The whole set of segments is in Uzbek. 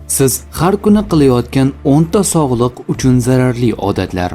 Siz har kuni qilayotgan 10 ta sog'liq uchun zararli odatlar.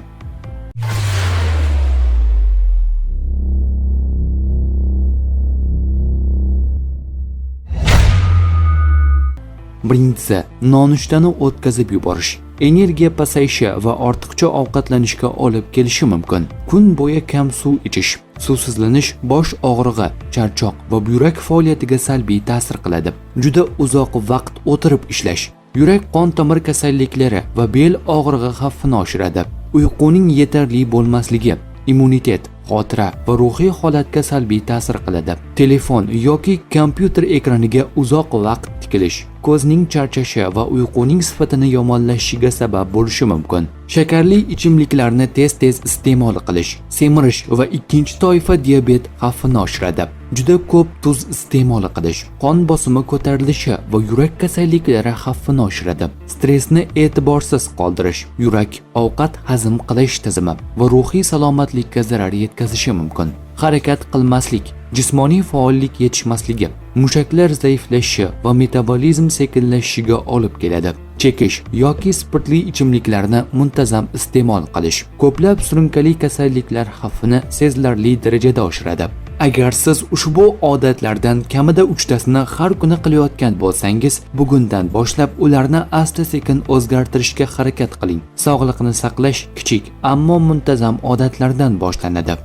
Birinchisi, nonushtani o'tkazib yuborish. Energiya pasayishi va ortiqcha ovqatlanishga olib kelishi mumkin. Kun bo'yi kam suv ichish, suvsizlanish bosh og'rig'i, charchoq va buyrak faoliyatiga salbiy ta'sir qiladi. Juda uzoq vaqt o'tirib ishlash, yurak qon tomir kasalliklari va bel og'rig'i xavfini oshiradi. Uyquning yetarli bo'lmasligi immunitet, xotira va ruhiy holatga salbiy ta'sir qiladi. Telefon yoki kompyuter ekraniga uzoq vaqt tikilish ko'zning charchashi va uyquning sifatini yomonlashishiga sabab bo'lishi mumkin. Shakarli ichimliklarni tez-tez iste'mol qilish semirish va ikkinchi toifa diabet xavfini oshiradi. Juda ko'p tuz iste'mol qilish qon bosimi ko'tarilishi va yurak kasalliklari xavfini oshiradi. Stressni e'tiborsiz qoldirish yurak, ovqat hazm qilish tizimi va ruhiy salomatlikka zarar yetkazishi mumkin. Harakat qilmaslik, jismoniy faollik yetishmasligi, mushaklar zaiflashishi va metabolizm sekinlashishiga olib keladi. Chekish yoki spirtli ichimliklarni muntazam iste'mol qilish ko'plab surunkali kasalliklar xavfini sezilarli darajada oshiradi. Agar siz ushbu odatlardan kamida 3 tasini har kuni qilayotgan bo'lsangiz, bugundan boshlab ularni asta-sekin o'zgartirishga harakat qiling. Sog'liqni saqlash kichik, ammo muntazam odatlardan boshlanadi.